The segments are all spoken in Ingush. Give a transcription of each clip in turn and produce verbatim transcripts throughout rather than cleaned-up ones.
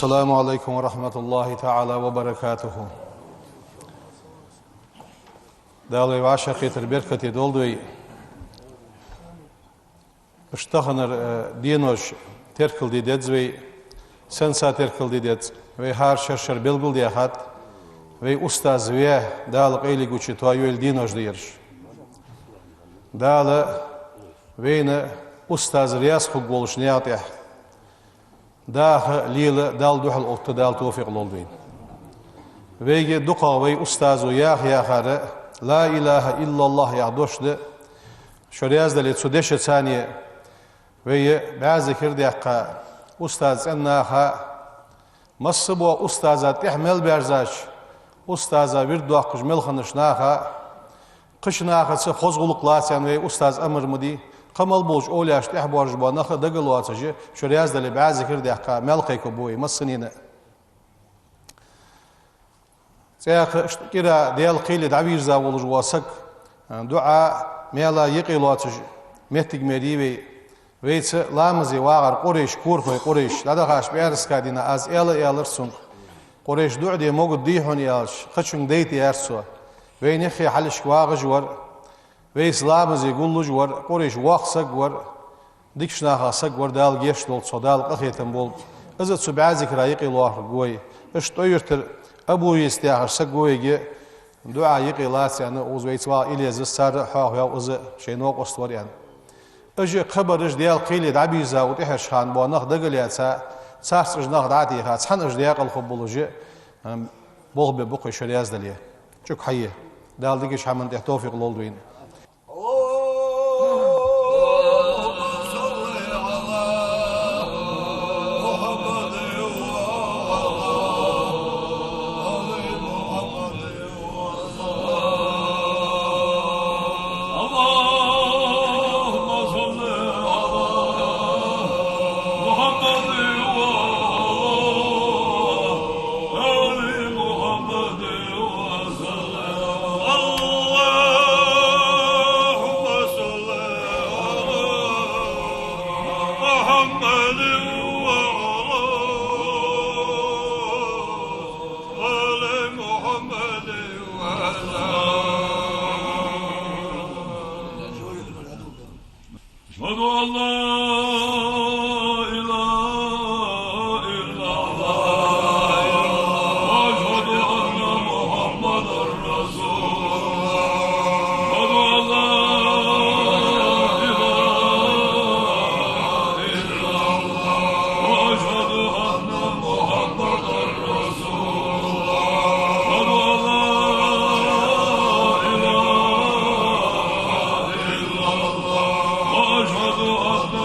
السلام عليكم ورحمة الله تعالى وبركاته. Дала вай вӀашагӀкхетар беркате долда вай. Иштта таханара, э, денош теркалде деза вай, сенца теркалде деза. Вай хӀара шера-шера белгалдаьхад, вай устаз ве, Дала къайле гуча тоайойла денош да ераш. Дала вайна устаз раьза хургволаш наькъа тӀа даха, лела, Дала духьал отта, Дала тофикъ лолда вайна. Вайга дукхагӀа вай устазо яха-яхар «Ла илахӀа иллаллахӀ» яха дош да. Шо раьза дале, цу дешаца вай бӀаь зикар даьккха, устаза цӀен наха, масса бола устаза тӀехьа мел баьрзача, устаза вирд доаккхаш мел хиннача наха, кхыча нахаца хоза гӀулакх лаца вай устаза амар ма дий, кхы мел болча овлияшта тӀехьа боаржаш бола нах а дага лоацаш, шо раьза дале, бӀаь зикар даьккха, маьл кхайкабу вай массанена. ЦӀаькха иштта кӀира Даьла кхеле дӀавийрза волаш вола саг, дуӀа, маьла юкъе лоацаш моттиг ма йий вай. Вайца ламазе вагӀар Къурайш, корахой Къурайш, дӀадахача пӀаьраска дийнахьа аз аьла а аьлар цунга: «Къурайш, дуӀа де могаддий хьона?» — аьлча, кхычунга дайта яхар цо. Вайна юххе хьалхашка вагӀаш вар, вайца ламазе гуллуш вар, Къурайш воккха саг вар, дикача нахах саг вар, Дала гешт долда цох, Дала къахетам болба. Из а цу бӀаь зикара юкъе лоархӀаргва вай. Иштта ТӀой-Юртара Абу-Езид яхаш саг ва вайга, дуӀа юкъе лаца аьнна, укхаза вайца вагӀа Илезас, цар а хьоахаваьв, из а шоай новкъост вар аьнна. Уж кхыбараш Даьла кхеле дӀабийрза укх тӀехьарча хана бола нах дагалаьца, царца уж нах дӀа а теха, цхьана уж даькъала хургболаш, ам, болх бергба-кх вай, шо раьза дале. ЧӀуг хьае. Дала дикача хӀаман тӀа тофикъ лолда вайна. اللهم صل على محمد وعلى آل محمد وسلم. اللهم صل على محمد وعلى آل محمد وسلم. أشهد أن لا إله إلا الله، وأشهد أن محمدا رسول الله. أشهد أن لا إله إلا الله، وأشهد أن محمدا رسول الله. أشهد أن لا إله إلا الله، وأشهد أن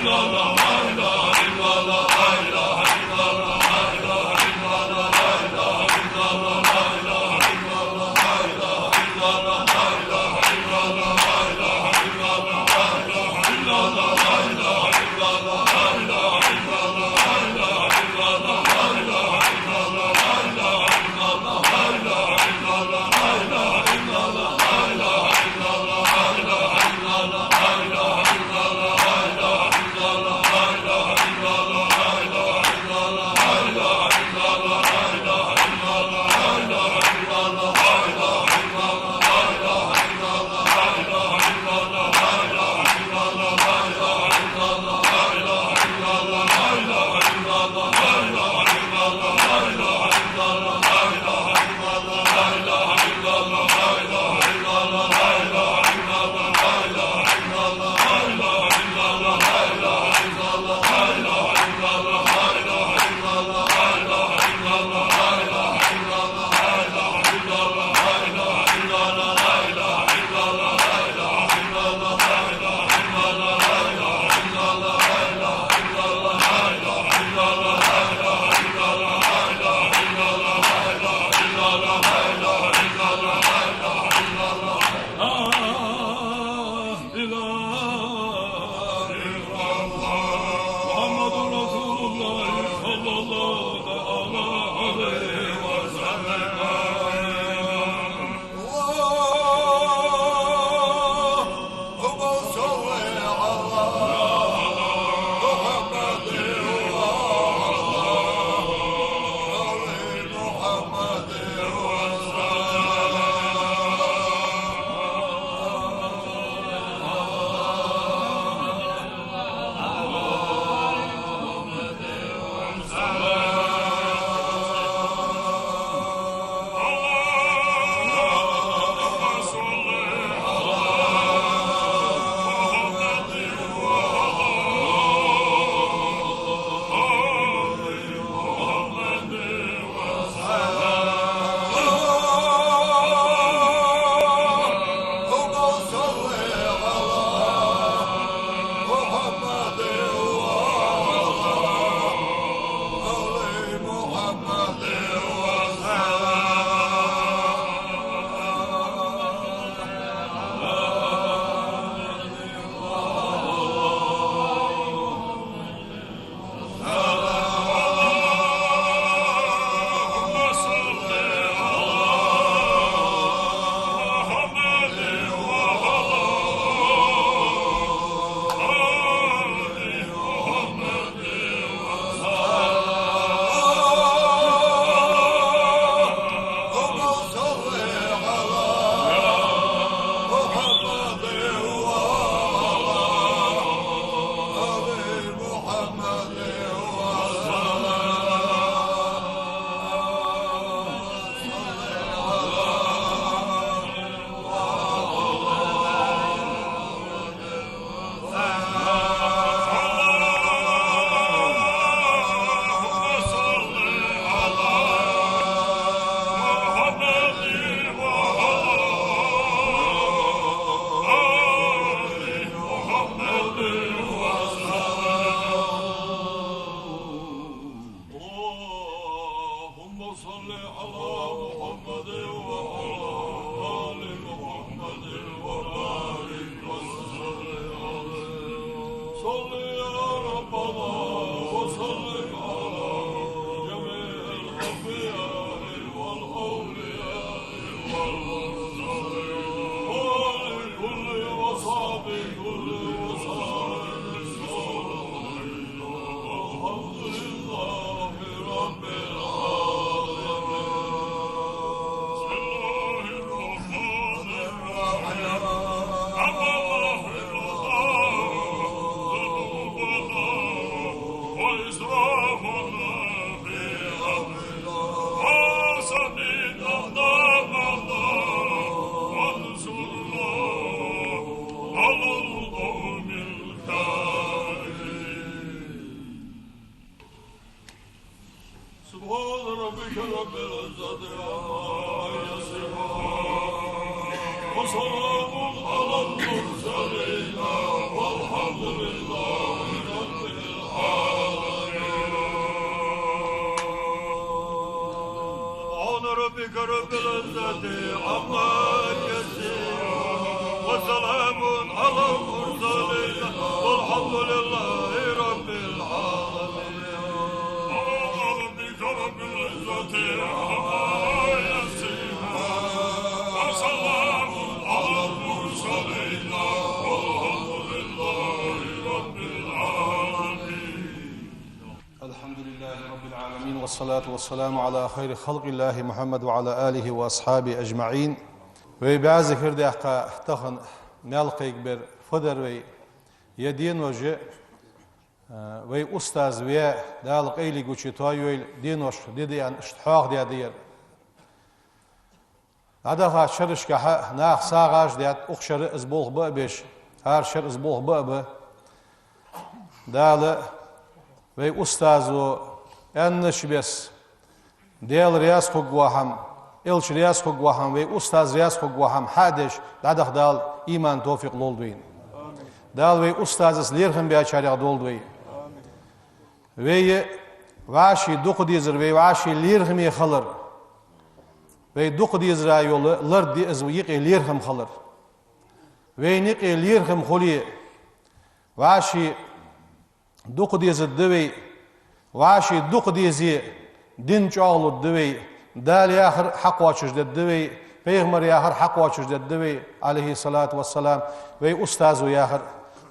لا إله إلا الله محمد رسول الله صلى الله تعالى عليه وسلم. اللهم صل على محمد وعلى آل محمد وسلم. اللهم صل على محمد وعلى آل محمد وبارك وسلم عليه. صل يا ربنا وسلم على جميع الأنبياء والأولياء والمرسلين وآل كل وصحبه كل وسلم. والحمد لله رب العالمين. بسم الله الرحمن الرحيم. ربنا اغفر لنا ذنوبنا وإسرافنا في أمرنا وثبت أقدامنا وانصرنا على القوم الكافرين. سبحان ربك رب العزة عما يصفون. وسلام على المرسلين والحمد لله ربك رب العزة عما يصفون، وسلام على المرسلين، والحمد لله رب العالمين. سبحان ربك رب العزة عما يصفون، وسلام على المرسلين، والحمد لله رب العالمين. الحمد لله رب العالمين، والصلاة والسلام على خير خلق الله محمد وعلى آله وأصحابه أجمعين. Вай баьза хир даьккха тахан мел кхайкабер фу дар вай, е денош, э, вай устаз ве, Дала къайле гуча тоайойла, денош ди даьнна иштта хьоахадаь дар. ДӀадахача шерашкахьа наха сагӀаш даьд, укх шера из болх ба а беш, хӀара шера из болх ба а ба. Дала вай устазо аьннача беса, Даьла раьза хургвола хӀама, Элча раьза хургвола хӀама, вай устаз раьза хургвола хӀама хьа а деш, дӀадаха Дала иман, товфикъ лолда вайна. Дала вай устазаца лерхӀам баьчарех долда вай. Вай вӀаший дукха дезар, вай вӀаший лерхӀаме хилар. Вай дукха дезара йола лард я из, юкъе лерхӀам хилар. Вайна юкъе лерхӀам хуле, вӀаший дукха дезаргда вай, вӀаший дукха дезе, дин чӀоагӀлургда вай, Дала яхар хьакхоачашдергда вай, пайхамара яхар хьакхоачашдергда вай, Ӏалайхи ссалату вассалам, вай устазо яхар.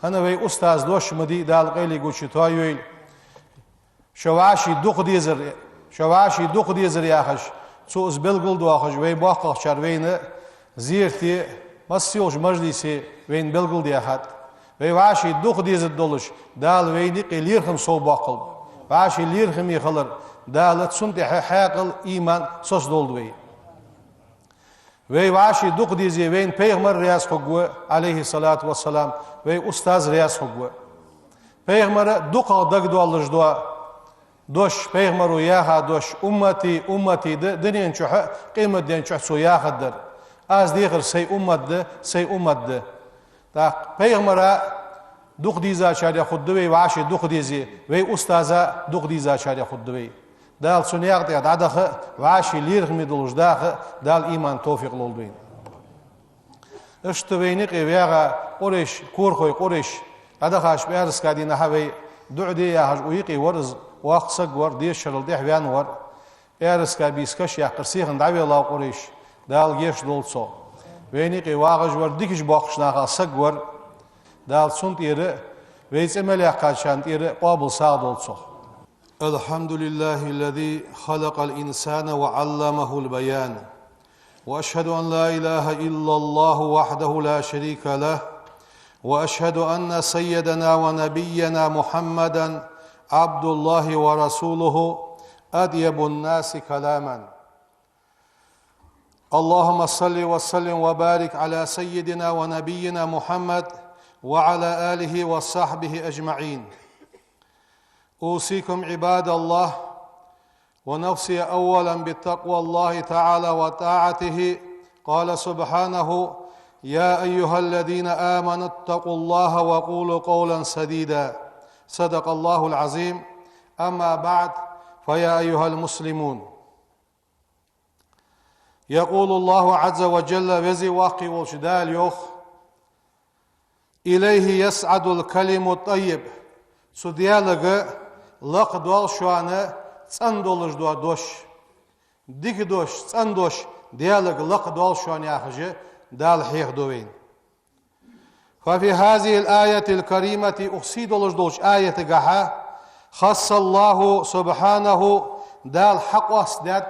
ХӀана, вай устаза дош ма дий, Дала къайле гуча тоайойла. Шо вӀаший дукха дезар, шо вӀаший дукха дезар яхаш, цо из белгалдоахаш, вай боккхагӀчар вайна зерате, масса йолча мажлисе вайна белгалдаьхад. Вай вӀаший дукха дезаргдолаш, Дала вайна юкъе лерхӀам совбоаккхалба. ВӀаший лерхӀаме хилар, Дала цунна тӀехьа хьаькъал, иман соцадолда вай. Вай вӀаший дукха дезе, вайна пайхамар раьза хургва, Ӏалайхи ссалату вассалам, вай устаз раьза хургва. Пайхамара дукхагӀа дагадоаллаш дола дош, пайхамаро яха дош: «أمتي، أمتي» да, дунен чухьа, къематден чухьа цо яхаргдар. Аз дехар сай уммат да, сай уммат да. ТӀаккха пайхамара дукха дезачарех хургда вай, вӀаший дукха дезе, вай устаза дукха дезачарех хургда вай. Дала цу наькъа тӀа дӀадаха, вӀаший лерхӀаме долаш даха Дала иман, товфикъ лолда вайна. Иштта вайна юкъе ваьгӀа Къурайш, корахой Къурайш, дӀадахача пӀаьраска дийнахьа вай дуӀа де яхаш, укх юкъе вар из, воккха саг вар, дезачарал тӀехьа ваьнна вар. ПӀаьраска бийса каш яьккхар, сихана дӀавелла Къурайш, Дала гешт долда цох. Вайна юкъе вагӀаш вар, дикаш боаккхача нахах саг вар. Дала цунна тӀера, вай цӀи мел яьккхачарна тӀера къоабал, сагӀа долда цох. الحمد لله الذي خلق الإنسان وعلمه البيان. وأشهد أن لا إله إلا الله وحده لا شريك له. وأشهد أن سيدنا ونبينا محمدا عبد الله ورسوله أطيب الناس كلاما. اللهم صل وسلم وبارك على سيدنا ونبينا محمد وعلى آله وصحبه أجمعين. أوصيكم عباد الله ونفسي أولا بتقوى الله تعالى وطاعته. قال سبحانه: يا أيها الذين آمنوا اتقوا الله وقولوا قولا سديدا. صدق الله العظيم. أما بعد، فيا أيها المسلمون. يقول الله عز وجل, Веза-Воккха волча Дала йоах: إليه يصعد الكلم الطيب. Цу Даьлага лакхдоал шоана цӀена долаш дола дош. Дика дош, цӀена дош Даьлага лакхдоал шоана, яхаш Дала хьехаду вайна. ففي هذه الآية الكريمة, укх сий долаш долча аятагахьа, خص الله سبحانه, Дала хьакъоастадаьд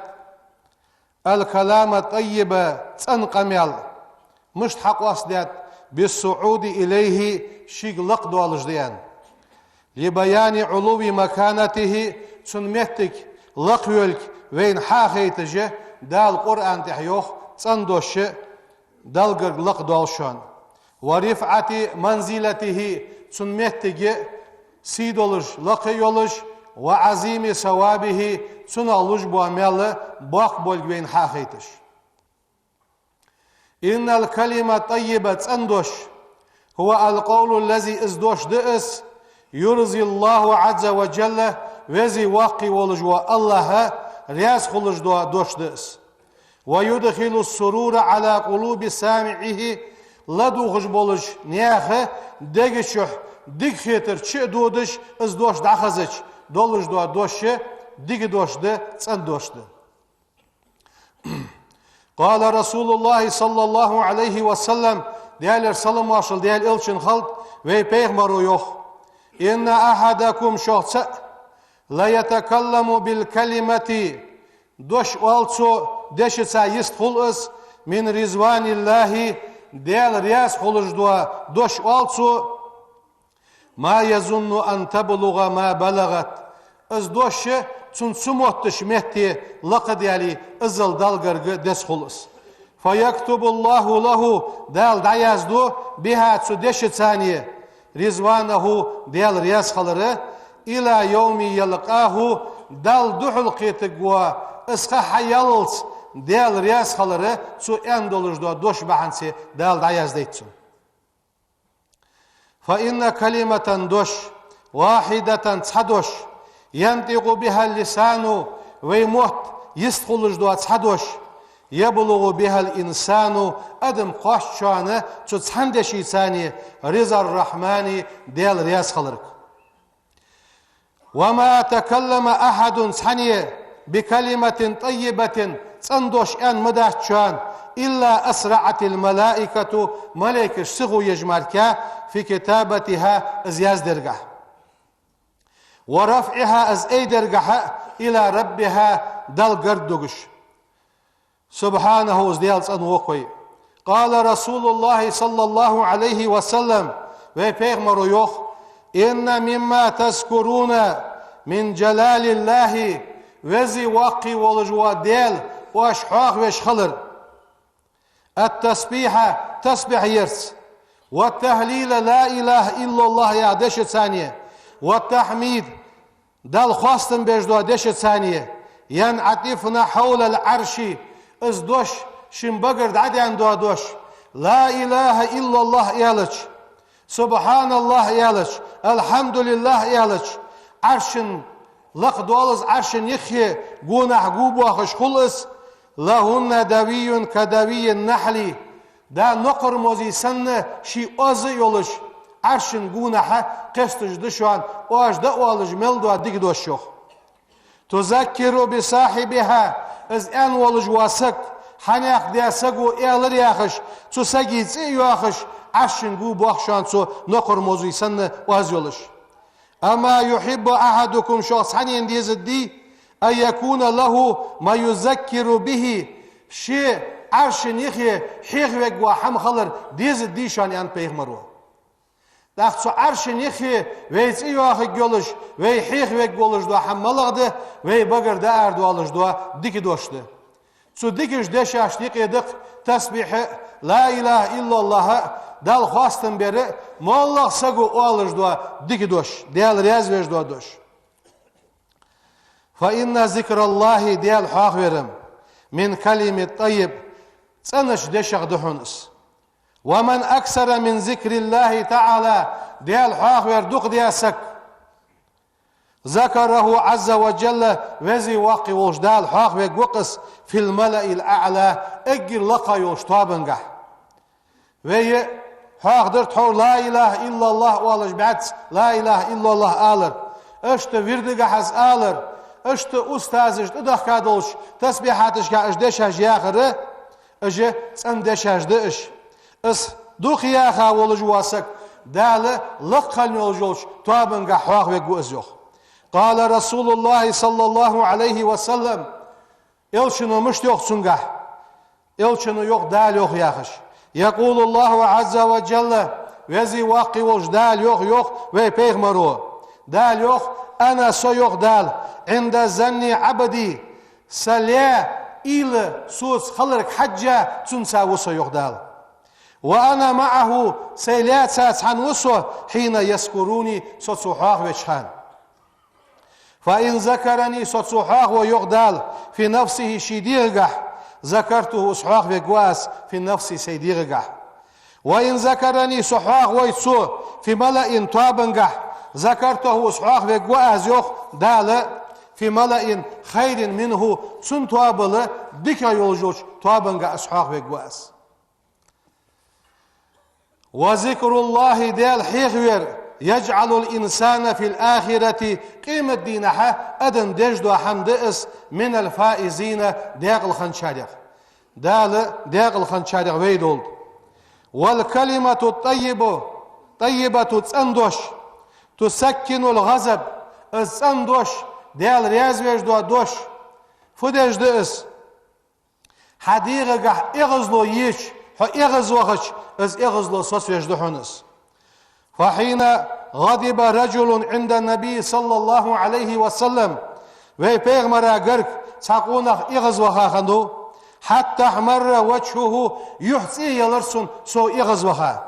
الكلام الطيب, цӀена къамаьл. Мишта хьакъоастадаьд? بالصعود إليه, шийга лакхдоалаш да аьнна. لبيان علو مكانته, цун моттиг лакхйолга вайна хьахайташ, Дала Къуръан тӀа йоах, цӀена дош Даьлагара лакхдоал шоана. ورفعة منزلته, цун моттиг сий долаш, лакха йолаш, وعظيم ثوابه, цунах луш бола маьл боккха болга вайна хьахайташ. إن الكلم الطيب, цӀена дош, هو القول الذي, из дош да из, يرضي الله عز وجل, Веза-Воккха волаш вола АллахӀ раьза хулаш дола дош да из. ويدخل السرور على قلوب سامعه, ладувгӀаш болча наьха дега чу дика хетар чу а додаш, из дош дӀахезача, долаш дола дош дика дош да, цӀена дош да. قال رسول الله صلى الله عليه وسلم, Даьлера салам-моаршал Даьла элчанна хилда, вай пайхамара йоах: إن أحدكم, шух цаӀ, ليتكلم بالكلمة, дош оал цо, дешаца йистхул из, من رضوان الله, Даьла раьза хулаш дола дош оал цо, ما يظن أن تبلغ ما بلغت. Из дош цунна ца моттача метте лакхадаьле, иззал Далла гарга деза хул из. فيكتب الله له, Дала дӀаяздо, بها, цу дешаца, رضوانه, Даьла раьза хилар, إلى يوم يلقاه, Далла духьалкхетаргва из ха хьаяллалца Даьла раьза хилар, цо аьнна долаш дола дош бахьанце Дала дӀаяздайт цунна. فإن كلمة, дош, واحدة, цхьа дош, ينطق بها اللسان, вай мотт йистхулаш дола цхьа дош, يبلغ بها الإنسان, адам кхоачачоа цу цхьан дешаца رضا الرحمن, Даьла раьза хиларга. وما تكلم أحد, цхьанне, بكلمة طيبة, цӀена дош аьнна ма дац цо, إلا أسرعت الملائكة, малейкаш сихо еш мара, في كتابتها, из яздергахьа, ورفعها, из айдергахьа, إلى ربها, Далла гарга дугаш. سبحانه, из Даьла цӀена ва-кх вай. قال رسول الله صلى الله عليه وسلم, вай пайхамара йоах: إن مما تذكرون من جلال الله, веза-воккха волаш вола Даьла оаш хьоахавеш хилар, التسبيح, тасбихь ярца, والتهليل, لا إله إلا الله яха дешаца, والتحميد, Далла хоастам беш дола дешаца, ينعطفن حول العرش, из дош шун багара дӀадаьнна дола дош, لا إله إلا الله аьлча, سبحان الله аьлча, الحمد لله аьлча, Ӏаршан лакха долаш, Ӏаршан юххе гонахьа гу боахаш хул из, لهن دوي كدوي النحل, да нокхар мозий санна ший оаз а йолаш, Ӏаршан гонахьа кхесташ да шоана, оаш дӀаоалаш мел дола дика дош, йоах. تذكر بصاحبها, из аьнна волаш вола саг, хьанехк де саго аьлар яхаш, цу сага цӀи а йоахаш, Ӏаршан гу боах шоана цо нокхар мозий санна оаз йолаш. أما يحب أحدكم, шух цхьанне дезадий, أن يكون له ما يذكر به, ше Ӏаршан юхе хьоахавергвола хӀама хилар дезадий шоана, аьннад пайхамара. ТӀаккха цу Ӏаршан юхе вай цӀи йоахаргйолаш, вай хьоахавергволаш дола хӀама малагӀа да, вай багара дӀаарадоалаш дола дика дош да. Цу дикача дешашта юкъе да-кх тасбихь а, لا إله إلا الله а, Далла хоастам бар а, моллагӀа саго оалаш дола дика дош, Даьла раьза веш дола дош. فإن ذكر الله, Даьла хьоахавар, من الكلم الطيب, цӀенача дешах да хьона из. ومن أكثر من ذكر الله تعالى, Даьла хьоахавар дукха даь саг, ذكره عز وجل, веза-воккха волаш Дала хьоахавергва-кх из, في الملأ الأعلى, эггара лакха йолча тоабангахьа. Вай хьоахадир тхьовра لا إله إلا الله оалаш бац, لا إله إلا الله алар, иштта вирдагахьа из алар, иштта устазаша тӀадехка долча тасбихьаташка уж дешаш яхар, уж цӀена дешаш да уж. Из дукха яха волаш вола саг Дала лакха йолаш йолча тоабангахьа хьоахавергва из, йоах. قال رسول الله صلى الله عليه وسلم, Элчано мишта йоах цунгахьа? Элчано йоах, Дала йоах яхаш. يقول الله عز وجل, веза-воккха волаш Дала йоах, йоах вай пайхамара. Дала йоах: أنا, со, йоах Дала, عند ظن عبدي, са лай уйла соца хиларга хьежжа, цунца ва со, йоах Дала. وأنا معه, сай лаьца цхьана ва со, حين يذكرني, со цо хьоахавеча хана. فإن ذكرني, со цо хьоахавой, йоах Дала, في نفسه, ший дегӀагахьа, ذكرته, из хьоахавергва аз, في نفسي, сай дегӀагахьа. وإن ذكرني, со хьоахавой цо, في ملأ, тоабангахьа, ذكرته, из хьоахавергва аз, йоах Дала, في ملأ خير منه, цун тоабал дикагӀа йолаш йолча тоабангахь аз хьоахавергва аз. وذكر الله, Даьла хьехавар, يجعل الإنسان في الآخرة, къематдийнахьа адам деш дола хӀама да из, من الفائزين, даькъала хинначарех. Дала даькъала хинначарех вай долда. والكلمة الطيبة, طيبة, цӀена дош, تسكن الغضب, из цӀена дош, Даьла раьза веш дола дош. Фу деш да из? Хьа дегӀагахь эгӀазло еча, хьо эгӀазвахача, из эгӀазло соцавеш да хьона из. فحين غضب رجل عند النبي صلى الله عليه وسلم, вай пайхамара гарга цхьа къонах эгӀазваха хиннав, حتى احمر وجهه, юхь цӀе елар цун, цо эгӀазваха.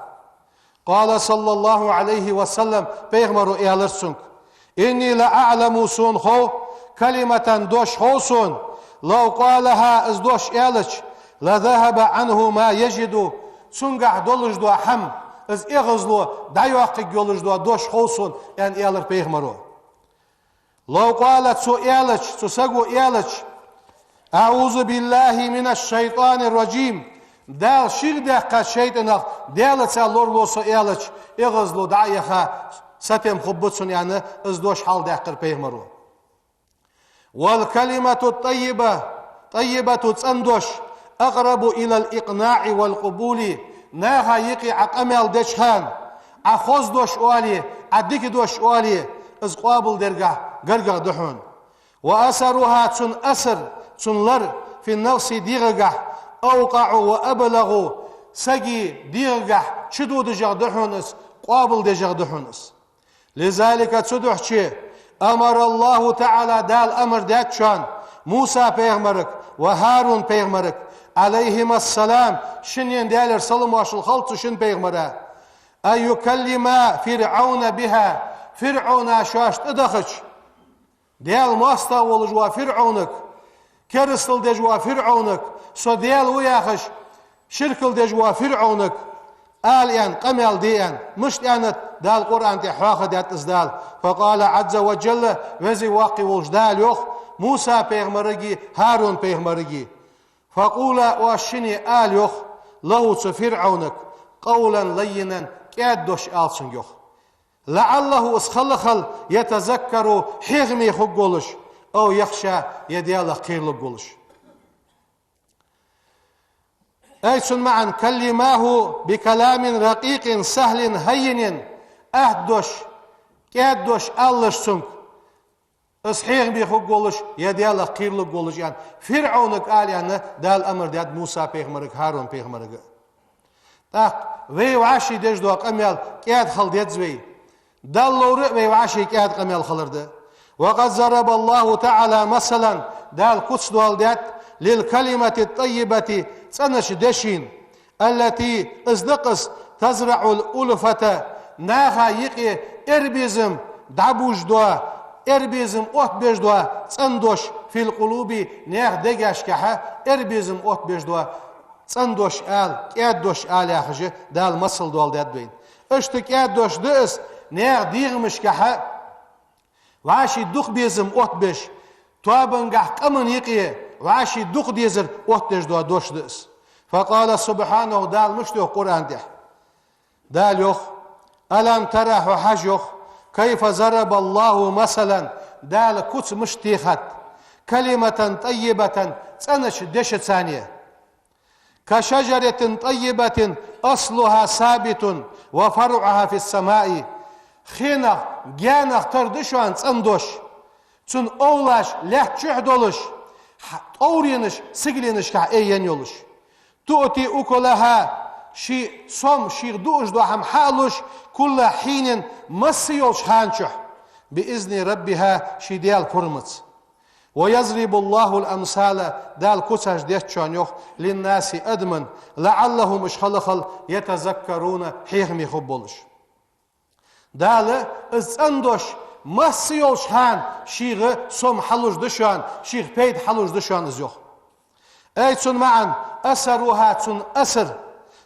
قال صلى الله عليه وسلم, пайхамаро аьлар цунга: إني لأعلم, сона хов, كلمة, дош хов сона, لو قالها, из дош аьлча, لذهب عنه ما يجد, цунгахь долаш дола хӀама, из эгӀазло дӀайоаккхаргйолаш дола дош хов сона, аьнна, аьлар пайхамаро. لو قال, цо аьлча, цу саго аьлча: أعوذ بالله من الشيطان الرجيم, Дала шийга даьккхача шайтӀанах Даьлаца лоралу со, аьлча, эгӀазло дӀа а яха, сатем хургба цунна, аьнна, из дош хьалдаьккхар пайхамаро. والكلمة الطيبة, طيبة, цӀена дош, أقرب إلى الإقناع والقبول, наха юкъе Ӏа къамаьл деча хана, Ӏа хоза дош оале, Ӏа дика дош оале, из къоабалдергахь гаргагӀа да хьона. وأثرها, цун асар, цун лар, في النفس, дегӀагахь, أوقع وأبلغ, сага дегӀагахь чудодашагӀа да хьона из, къоабалдешагӀа да хьона из. لذلك, цудухьа أمر الله تعالى, Дала амар даьд шоана, Муса пайхамарга ва ХӀарун пайхамарга, عليهما السلام, шиннена Даьлера салам-моаршал хилда цу шин пайхамара, أن يكلما فرعون بها, ФирӀавна шоашта тӀадахача, Даьла моастагӀа волаш вола ФирӀавнага, керастал деш вола ФирӀавнага, со Даьла ва яхаш, ширкал деш вола ФирӀавнага ала аьнна, къамаьл де аьнна. Мишта аьннад? Дала Къуръан тӀа хьоахадаьд из Дала. فقال عز وجل, Веза-Воккха волаш Дала йоах Муса пайхамарага, ХӀарун пайхамарага: فقولا, оаш шинне ала, йоах, له, цу ФирӀавнага, قولا لينا, кӀаьда дош ала цунга, йоах. لعله, из хала хала, يتذكر, хьехаме хургволаш, أو يخشى, е Даьлах кхералургволаш. Ай, цун маӀан: كلماه بكلام رقيق سهل هين, атта дош, кӀаьда дош алалаш цунга, из хьехаме хургволаш, е Даьлах кхералургволаш, аьнна, ФирӀавнага ала аьнна, Дала амар даьд Муса пайхамарга, ХӀарун пайхамарга. ТӀаккха вай вӀаший деш дола къамаьл кӀаьда хила деза вай. Далла ловра а вай вӀаший кӀаьда къамаьл хилар да. وقد ضرب الله تعالى مثلا, Дала куц доаладаьд, للكلمة الطيبة, цӀенача дешийна, التي, из да-кх из, تزرع الألفة, наха юкъе эрбезам дӀабужаш дола, эрбезам оттабеш дола цӀена дош, في القلوب, наьха дегашкахьа эрбезам оттабеш дола цӀена дош ала, кӀаьда дош ала яхаш, Дала масал доаладаьд вайна. Иштта кӀаьда дош да из, наьха дегӀамашкахьа вӀаший дукха безам оттабеш, тоабангахь къаман юкъе вӀаший дукха дезар оттадеш дола дош да из. فقال سبحانه, Дала мишта йоах Къуръан тӀа? Дала йоах: ألم تر, хьо хьажа, йоах, كيف ضرب الله مثلا, Дала куц мишта техад, كلمة طيبة, цӀенача дешаца, كشجرة طيبة أصلها ثابت وفرعها في السماء. Хенах, гаьнах тара да шоана цӀена дош, цун овлаш лаьтта чухь долаш, хьа-, тӀовренаш сигаленашкахь айена йолаш. تؤتي أكلها, ший сом, шийх дуаш дола хӀама хьа а луш, كل حين, масса йолча хана чухь, بإذن ربها, ший Даьла пурамца. ويضرب الله الأمثال, Дала куцаш деш шоана, йоах, للناس, адамашта, لعلهم, уж хала хала, يتذكرون, хьехаме хургболаш. Дала из цӀена дош масса йолча хана шийх сом хьалуш да шоана, шийх пайда хьалуш да шоана из, йоах. Ай, цун маӀан: أثرها, цун асар,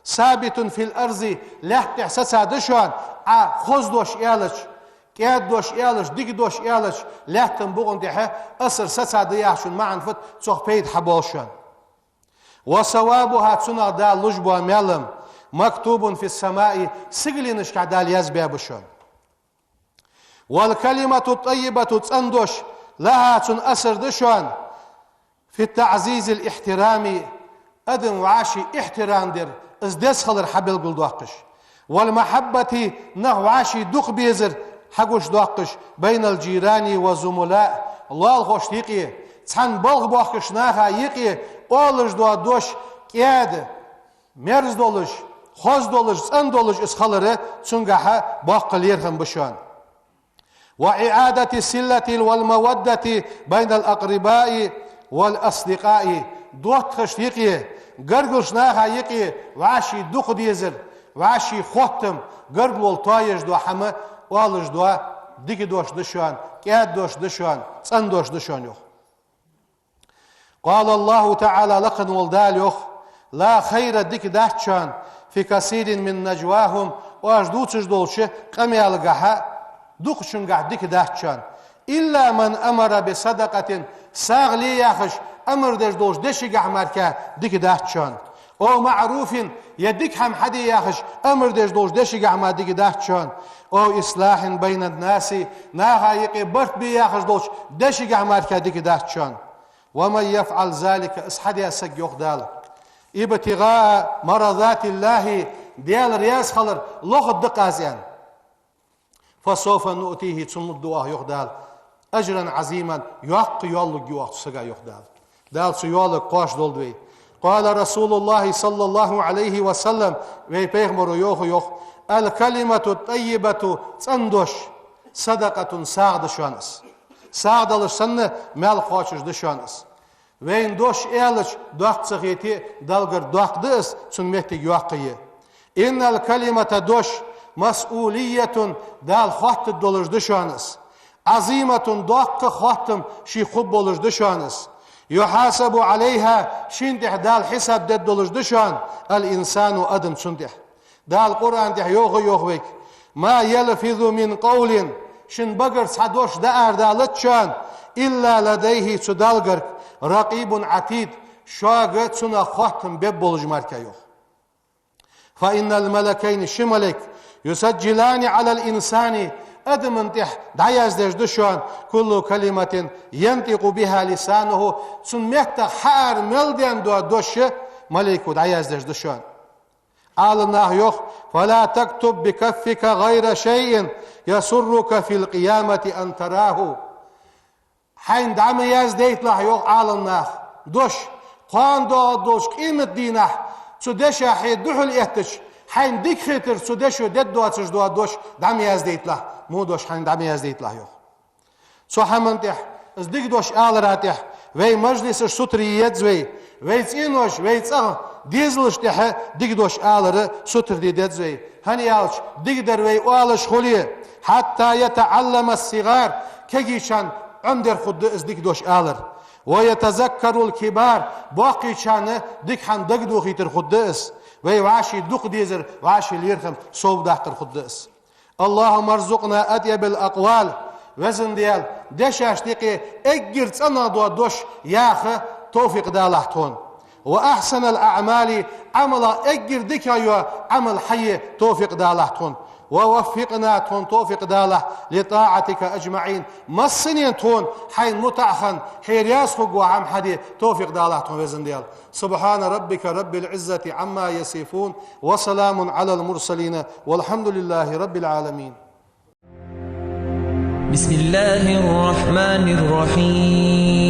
ثابت في الأرض, лаьтта тӀа саца да шоана, Ӏа хоза дош аьлча, кӀаьда дош аьлча, дика дош аьлча, лаьттан букъа тӀа асар сацадаь яхачун маӀан фуд, цох пайда хьабоал шоана. وثوابها, цунах Дала луш бола маьл-м, مكتوب في السماء, сигаленашка Дала язбаь ба шоана. والكلمة الطيبة, цӀена дош, لها, цун асар да шоана, في تعزيز الاحترام, адам вӀаший ихьтирам дар, из деза хилар хьабелгалдоаккхаш. والمحبة, нах вӀаший дукха безар хьагучадоаккхаш, بين الجيران والزملاء, лоалахошта юкъе, цхьана балха боахкача наха юкъе оалаш дола дош кӀаьда, мерза долаш, хоза долаш, цӀена долаш из хилар, цунгахьа боккха лерхӀам ба шоана. وإعادة الصلة والمودة بين الأقرباء والأصدقاء, доттагӀашта юкъе, гаргарча наха юкъе вӀаший дукха дезар, вӀаший хоттам, гаргало тоаеш дола хӀама, оалаш дола дика дош да шоана, кӀаьда дош да шоана, цӀена дош да шоана, йоах. قال الله تعالى, лакха вола Дала йоах: لا خير, дика дац шоана, في كثير من نجواهم, оаш дувцаш долча къамаьлагахьа дукхачунгахьа дика дац шоана, إلا من أمر بصدقة, сагӀа ле яхаш амар деш долча дешагахьа мара дика дац шоана, أو معروف, е дика хӀама хьаде яхаш амар деш долча дешагахьа мара дика дац шоана, أو إصلاح بين الناس, наха юкъе барт бе яхаш долча дешагахьа мара дика дац шоана. ومن يفعل ذلك, из хьадаь саг, йоах Дала, ابتغاء مرضات الله, Даьла раьза хилар лохаргда-кх аз, аьнна, فسوف نؤتيه, цунна лургда оаха, йоах Дала, أجرا عظيما, йоккха йоаллаг я оаха цу сага, йоах Дала. Дала цу йоаллага кхоачаш долда вай. قال رسول الله صلى الله عليه وسلم, вай пайхамаро йоах, йоах: الكلمة الطيبة, цӀена дош, صدقة, сагӀа да шоана из. СагӀа далаш санна, маьл кхоачаш да шоана из. Вайна дош аьлча, доккха ца хете а, Далла гарга доккха да из, цун моттиг йоккха я. إن الكلمة, дош, مسؤولية, Дала хоаттаргдолаш да шоана из. عظيمة, доккха хоттам шийх хургболаш да шоана из. يحاسب عليها, шийна тӀехьа Дала хьисап дергдолаш да шоана, الإنسان, адам, цунна тӀехьа. Дала Къуръана тӀа йоах, йоах вайга: ما يلفظ من قول, шун багара цхьа дош дӀаарадалац шоана, إلا لديه, цу Далла гарга, رقيب عتيد, шога цунах хоттам бергболаш мара, йоах. فإن الملكين, ши малайк, يسجلان على الإنسان, адамна тӀехьа дӀаяздеш да шоана, كل كلمة ينطق بها لسانه, цун меттах хьаара мел даьнна дола дош малайко дӀаяздеш да шоана. Ӏаламнаха йоах: فلا تكتب بكفك غير شيء يسرك في القيامة أن تراه. Хьайна дӀа ма яздайталахь, йоах Ӏаламнаха, дош, кхоана доагӀаргдолча къематдийнахьа цу деша хье духьал эттача, хьайна дика хетар цу дешо дергдоацаш дола дош дӀа ма яздайталахь, во дош хьайна дӀа ма яздайталахь, йоах. Цу хӀаман тӀехьа, из дика дош алара тӀехьа, вай мажлисаш сутара е еза вай, вай цӀенош, вай цӀагӀа дезалашта тӀехьа дика дош алара сутара де деза вай. ХӀана аьлча, дикадар вай оалаш хуле, حتى يتعلم الصغار, кегийчарна Ӏомадер хургда из дика дош алар. ويتذكر الكبار, боккхийчарна дика хӀама дагадохийтар хургда из. Вай вӀаший дукха дезар, вӀаший лерхӀам совдаккхар хургда из. اللهم ارزقنا أطيب الأقوال. Везан Даьла, дешашта юкъе эггара цӀенагӀа дола дош яха товфикъ далахь тхона. وأحسن الأعمال, Ӏамалех эггара дикагӀа йола Ӏамал хьае товфикъ далахь тхона. ووفقنا, тхона товфикъ далахь, لطاعتك أجمعين, массанена тхона хьайна мутӀахьа хинна, хье раьза хургвола Ӏамал хьаде товфикъ далахь тхона, Везан Даьла. سبحان ربك رب العزة عما يصفون وسلام على المرسلين والحمد لله رب العالمين. بسم الله الرحمن الرحيم.